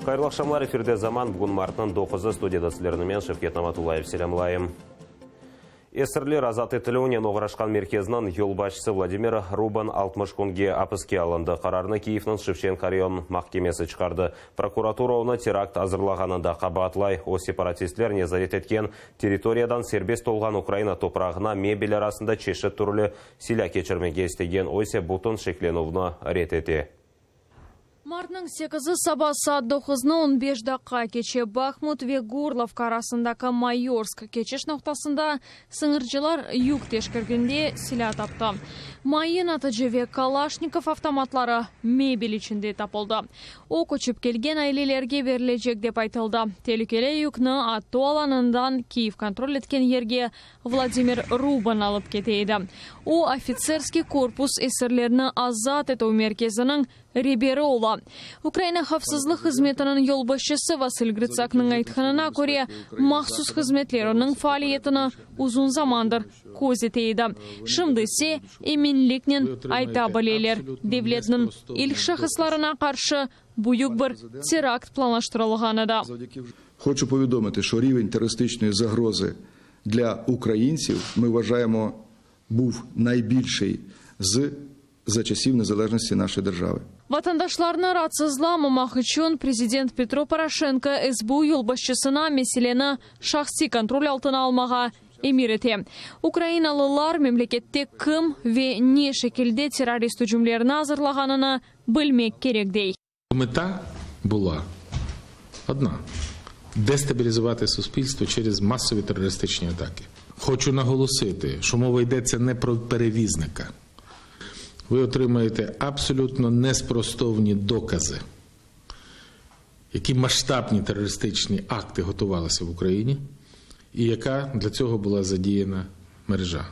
Hayırlı aqşamlar, efirde Zaman, bugün martnıñ doquzı, studiyada sizlerni men, Şevket Namatullayev, selâmlayım. Esirler azat etilüvinen oğraşqan merkezniñ yolbaşçısı Vladimir Ruban 60 künge apiske alındı. Qararnı Kiyevniñ Şevçenko rayon mahkemesi çıqardı. Prokuratura onı terakt azırlağanında qabaatlay. O, separatistler nezaret etken territoriyadan serbest olğan Ukraina toprağına mebel arasında çeşit türlü silâ keçirmege istegen, o ise bütün şeklenüvni red ete. Martnıñ sekizi saba saat doquznı on beş daqqa keçe Bahmut ve Gorlovka arasındaki Mayorsk keçiş noqtasında sıñırcılar yük teşkirgende silâ taptı. Mayın atıcı ve Kalaşnikov avtomatları mebel içinde tapıldı. O, köçip kelgen ailelerge berilecek, dep aytıldı. Telükeli yükni ATO alanından Kiyev kontrol etken yerge Vladimir Ruban alıp kete edi. O, Ofitserskiy korpus esirlerni azat etüv merkeziniñ reberi ola. Ukraina havfsızlıq hızmetiniñ yolbaşçısı Vasıl Grıtsaknıñ aytqanına köre, mahsus hızmetler onıñ faaliyetini uzun zamandır köz ete edi. Şimdi ise eminliknen ayta bileler, devletniñ ilk şahıslarına qarşı büyük bir terakt planlaştırılğan edi. Hoçu povedomıti, şo riven teroristiçnoyi zagrozi Для ukraintsiv, ми вважаємо, був найбільший з за часів незалежності нашої держави. Vatandaşlarnı raatsızlamamaq içün prezident Petro Poroşenko SBU yolbaşçısına meseleni şahsiy kontrol altına almağa emir ete. Ukrainalılar memlekette kim ve ne şekilde terrorist ücümlerini azırlağanını bilmek kerek, dey. Meta bula odna, destabilizuvati suspilstvo çerez masovi teroristiçni ataki. Hoçu nagolositi, şo mova ydetsia ne pro pereviznика. Vi otrimaєте absolютно nesprostovni dokazi, які masştabні терористичні акти готувалися в Україні і яка для цього була задіяна мережа.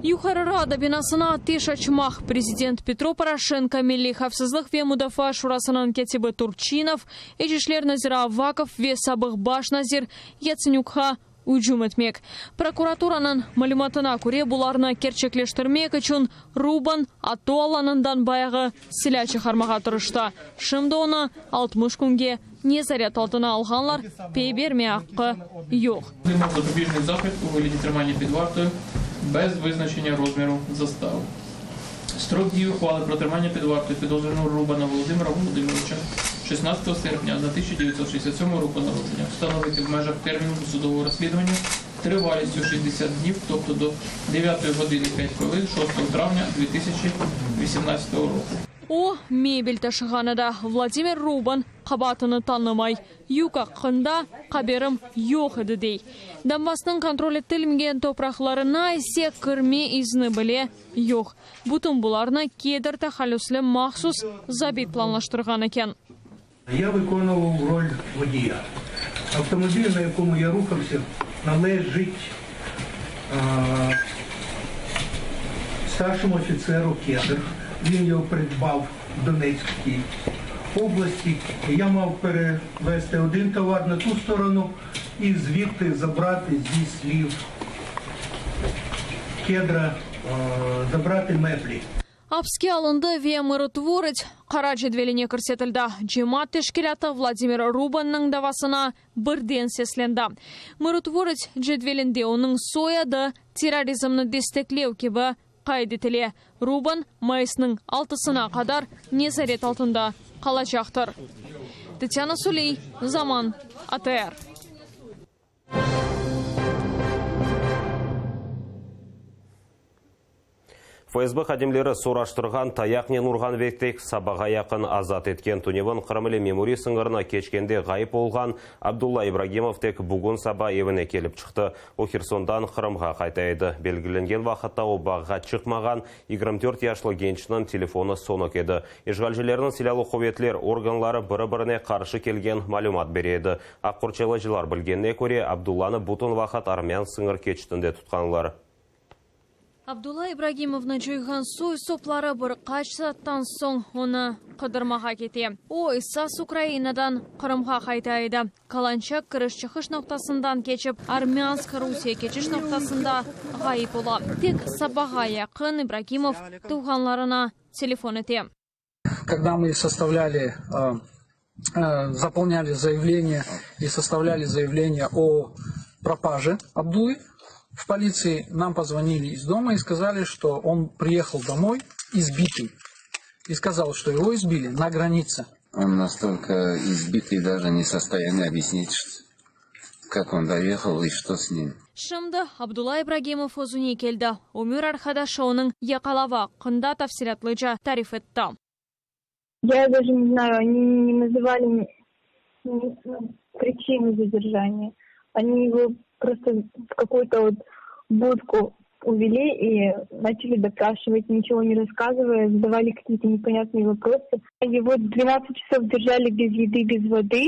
Yuqarı Rada binasına ateş açmaq, prezident Petro Poroşenko, Milliy havfsızlıq ve mudafaa şurasınıñ kâtibi Turçinov, İç işler naziri Avakov ve sabıq baş nazir Yatsenükqa ücüm etmek. Prokuraturanıñ malümatına köre, bularnı kerçekleştirmek içün Ruban ATO alanından bayağı silâ çıqarmağa tırıştı. Şimdi onı 60 künge nezaret altına alğanlar, pey berme aqqı yoq. Запобіжний захід у вигляді тримання під вартою без визначення розміру застави. Строк дії ухвали про тримання під вартою підозрюваного Рубана Володимира Володимировича 16 серпня 1967 року народження встановити в межах терміну досудового розслідування тривалістю 60 днів, тобто до 9 години 5 хвилин 6 травня 2018 року. O, mebel taşığan edi. Vladimir Ruban qabaatını tanımay. Yük aqqında haberim yoq edi, dey. Donbassnıñ kontrol etilmegen topraqlarına ise kirme izni bile yoq. Bütün bularnı Kedr tahallüsli mahsus zabit planlaştırğan eken. Ya vikonuvав rol vodiya. Avtomobil, na yakomu ya ruhavsâ, nalejit starşomu ofitseru Kedr. Він його придбав в Донецькій області. Я мав перевезти один товар на ту сторону і звідти забрати зі слів Кедра, забрати меблі. Apske alındı ve Mırotvorets qara cedveline kirsetildi. Cemaat teşkilâtı Vladimir Rubannıñ davasına birden seslendi. Mırotvorets cedvelinde onıñ soyadı terrorizmni desteklev kibi qayd etile. Ruban mayısnıñ altısına qadar nezaret altında qalacaqtır. Tatyana Suley, Zaman, ATR. FSB hadimleri soraştırğan, tayaqnen urğan ve tek sabağa yaqın azat etken tünevin Qırım ile memuriy sıñırını keçkende ğayıp olğan Abdulla İbragimov tek bugün saba evine kelip çıqtı. O, Hersondan Qırımğa qayta edi. Belgilengen vaqıtta o, bağğa çıqmağan, 24 yaşlı gençniñ telefonı sönük edi. İşğalcilerniñ silâlı quvetler organları biri-birine qarşı kelgen malümat bere edi. Aq qorçalayıcılar bilgenine köre, Abdullanı bütün vaqıt armyan sıñır keçitinde tutqanlar. Abdulla İbragimovnı coyğan soy-sopları bir qaç saattan soñ onı qıdırmağa kete. O, esas Ukrainadan Qırımğa qayta edi. Kalançak kiriş-çıqış noqtasından keçip, Armânsk Rusiye keçiş noqtasında ğayıp ola. Tek sabağa yaqın İbragimov tuvğanlarına telefon ete. Kogda mı sostavlyali. Заполняли заявление и составляли заявление о пропаже Абдуллы в полиции, нам позвонили из дома и сказали, что он приехал домой избитый. И сказал, что его избили на границе. Он настолько избитый, даже не в состоянии объяснить, как он доехал и что с ним. Şimdi Abdulla İbragimov özüne keldi. Ömür arqadaşı onıñ yaqalavı aqqında tafsilâtlıca tarif etti. Ya daje ne znayu, oni ne nazıvali pričinu zadержания. Oni ego prosto v kakuyu-to vot budku uveli i načali dopraşivat, niçego ne rasskazyvaya, zadavali kakiye-to neponyatnye voprosı. Ego 12 çasov держали bez edı, bez vodı,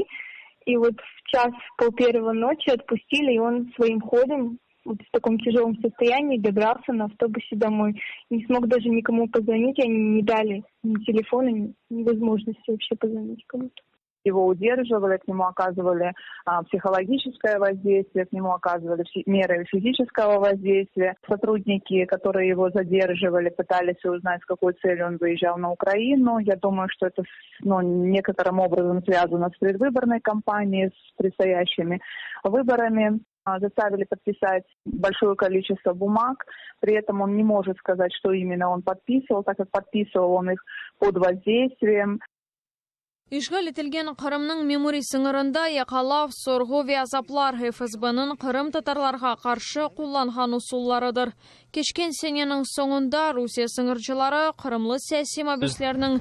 i vot v ças, v pol pervogo noçi otpustili, i on svoim hodom vot v takom tyaželom sostoyanii dobralsya na avtobuse domoy. Ne smog daje nikomu pozvonit, oni ne dali ni telefona, ni vozmojnosti voobşe pozvonit komu-to. Его удерживали, к нему оказывали психологическое воздействие, к нему оказывали меры физического воздействия. Сотрудники, которые его задерживали, пытались узнать, с какой целью он выезжал на Украину. Я думаю, что это ну, некоторым образом связано с предвыборной кампанией, с предстоящими выборами. Заставили подписать большое количество бумаг. При этом он не может сказать, что именно он подписывал, так как подписывал он их под воздействием. İşğal etilgen Qırımnıñ memuriy sıñırında yaqalav, sorğu ve azaplar FSBniñ qırımtatarlarğa qarşı qullanğan usullarıdır. Keçken seneniñ soñunda Rusiye sıñırcıları qırımlı siyasiy mabüslerniñ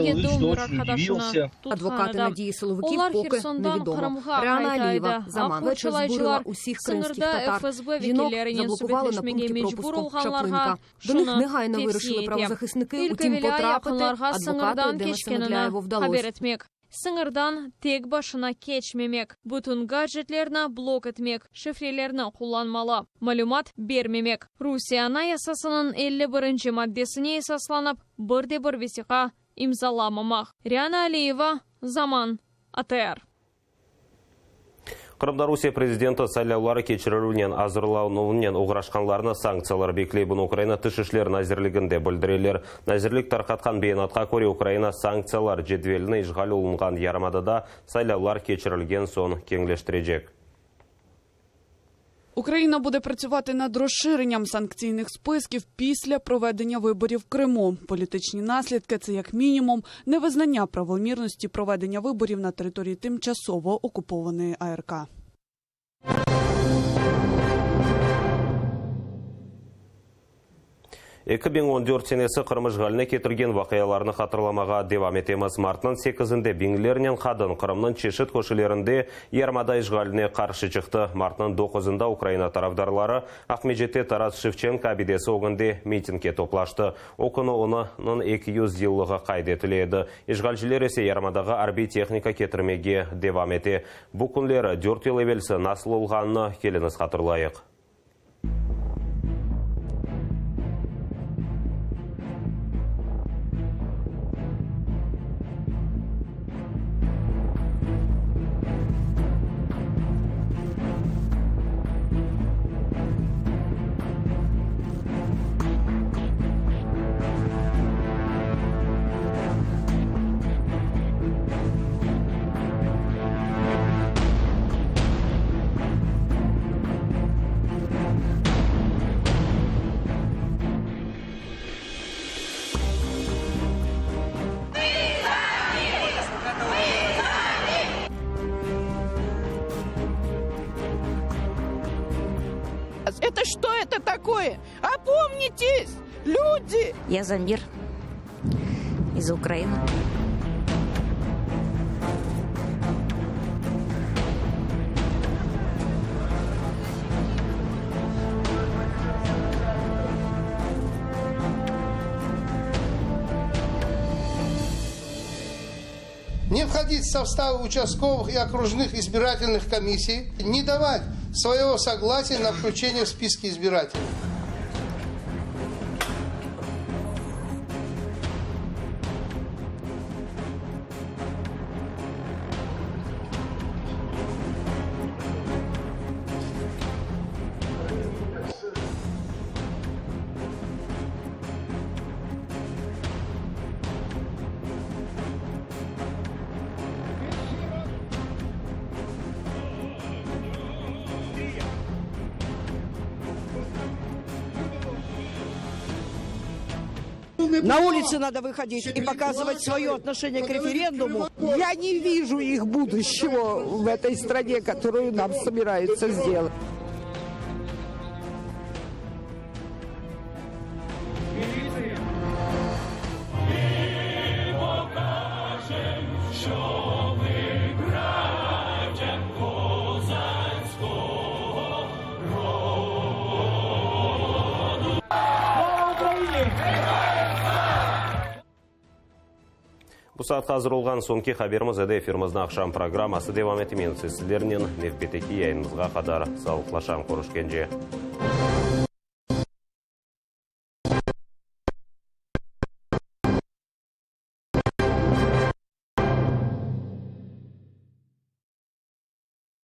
yedi ömür arqadaşını tutqan edi. Olar Hersondan Qırımğa qayta edi. Aq qorçalayıcılar sıñırda FSB vekillerinen subetleşmege mecbur olğanlarğa şunı tevsiye ete, ilk evelâ yaqınlarğa sıñırdan keçkenini haber etmek, sıñırdan tek başına keçmemek, bütün gadjetlerni blok etmek, şifrelerni qullanmalı, malümat bermemek. Rusiye Anayasasınıñ 51-nci maddesine esaslanıp, bir de bir vesiqa imzalamamaq. Riana Aliyeva, Zaman, ATR. Qırımda Rusiye prezidenti saylavları keçirilüvnen azırlanuvınen oğraşqanlarnı sanktsiyalar bekley. Bunı Ukraina Tış işler nazirliginde bildireler. Nazirlik tarqatqan beyanatqa köre, Ukraina sanktsiyalar cedvelini işğal olunğan yarımadada saylavlar keçirilgen soñ keñleştirecek. Україна буде працювати над розширенням санкційних списків після проведення виборів в Криму. Політичні наслідки – це як мінімум невизнання правомірності проведення виборів на території тимчасово окупованої АРК. 2014 senesi Qırım işğaline ketirgen vaqialarnı hatırlamağa devam etemiz. Martnıñ sekizinde biñlernen qadın Qırımnıñ çeşit köşelerinde yarımada işğaline qarşı çıqtı. Martnıñ doquzında Ukraina tarafdarları Aqmescitte Taras Şevçenko abidesi ögünde mitingge toplaştı. O künü onıñ 200 yıllığı qayd etile edi. İşğalciler ise yarımadağa arbiy tehnika ketirmege devam ete. Bu künleri dört yıl evelsi nasıl olğanını keliñiz hatırlayıq. Это что это такое? Опомнитесь, люди! Я за мир и за Украину. Не входить в состав участковых и окружных избирательных комиссий, не давать своего согласия на включение в списки избирателей. На улицы надо выходить и показывать свое отношение к референдуму. Я не вижу их будущего в этой стране, которую нам собираются сделать. Bu saatqa azır olğan soñki haberimiz edi. Efirimizniñ aqşam programması devam ete. Men ise sizlernen nevbetteki yayınımızğa qadar sağlıqlaşam. Körüşkence.